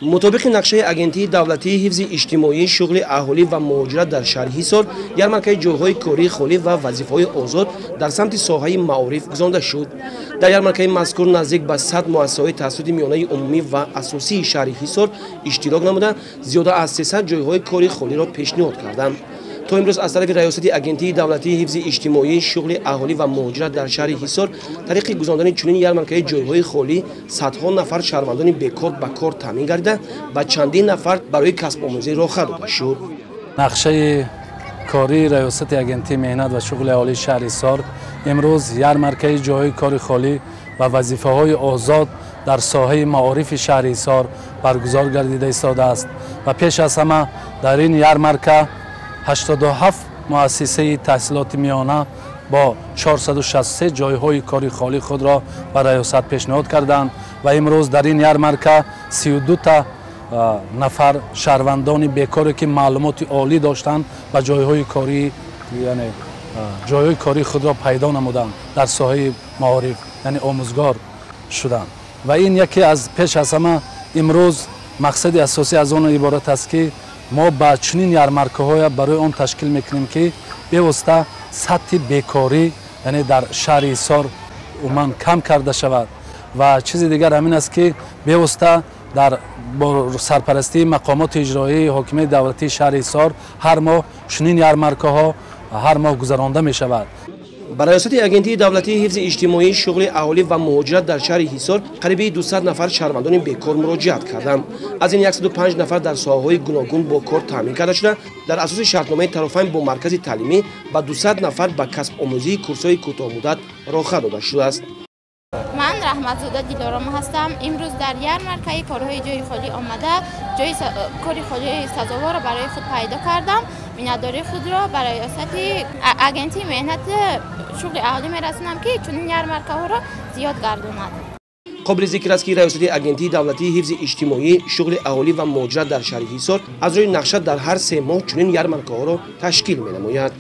Мутобиқи нақшаи Агентии давлатии ҳифзи иҷтимоӣ, шуғли аҳолӣ ва муҳоҷират дар шаҳри Ҳисор ярмаркаи ҷойҳои кории холӣ ва вазифаҳои озод дар самти соҳаи маориф гузаронда шуд. Дар ярмаркаи мазкур наздик ба 100 муассисаҳои таҳсилоти миёнаи умумӣ ва асосии шаҳри Ҳисор иштирок намуда, зиёда аз 300 ҷойҳои кори холиро пешниҳод карданд. То имрӯз аз тарафи Раёсати Агентии давлатии ҳифзи иҷтимоӣ, шуғли аҳолӣ ва муҳоҷират дар шаҳри Ҳисор тариқи гузарондани чунин ярмаркаи ҷойҳои холӣ садҳо нафар шаҳрвандони бекор ба кор таъмин гардида ва чандин нафар барои касбомӯзӣ роҳхат дода шуд. Нақшаи кории Раёсати Агентии меҳнат ва шуғли аҳолии шаҳри Ҳисор имрӯз ярмаркаи ҷойҳои кори холӣ ва вазифаҳои озод дар соҳаи маорифи шаҳри Ҳисор баргузор гардида истодааст ва пеш аз ҳама дар ин ярмарка 87 муассисаи таҳсилоти миёна бо 463 ҷойҳои кори холии худро ба раёсат пешниҳод карданд ва имрӯз дар ин ярмарка 32 та нафар шаҳрвандони бекоре ки маълумоти олӣ доштанд ба ҷойҳои корӣ, яъне ҷойҳои кории худро пайдо намуданд дар соҳаи маориф, яъне омӯзгор шуданд. Ва ин яке аз пеш аз ҳама имрӯз мақсади асосӣ аз он иборат аст, ки мо ба чунин ярмаркаҳоя барои он ташкил мекунем, ки бевосита сатҳи бекорӣ, яъне дар шаҳри Ҳисор умуман кам карда шавад. Ва чизи дигар ҳамин аст, ки бевосита дар бо сарпарастии мақомоти иҷроии ҳокимияти давлатии шаҳри Ҳисор ҳар моҳ чунин ярмаркаҳо ҳар моҳ гузаронда мешавад. Ба Раёсати Агентии давлатии ҳифзи иҷтимоӣ, шуғли аҳолӣ ва муҳоҷират дар шаҳри Ҳисор қариби 200 нафар шаҳрвандони бекор муроҷиат карданд. Аз ин 105 нафар дар соҳаҳои гуногун бо кор таъмин карда шуда, дар асоси шартномаи тарафайн бо маркази таълимӣ ба 200 нафар ба касбомӯзии курсҳои кӯтоҳмуддат роҳхат дода шудааст. Ман Раҳматзода Дилорома ҳастам. Имрӯз дар ярмаркаи корҳои ҷойи холӣ омада, ҷои кори холии сазоворро барои худ пайдо кардам. Миннатдории худро ба Раёсати Агентии меҳнат шуғли аҳолӣ мерасонам, ки чунин ярмаркаҳоро зиёд гардонад. Қобили зикр аст, ки Раёсати Агентии давлатии ҳифзи иҷтимоӣ, шуғли аҳолӣ ва муҳоҷират дар шаҳри Ҳисор аз рӯи нақша дар ҳар 3 моҳ чунин ярмаркаҳоро ташкил менамояд.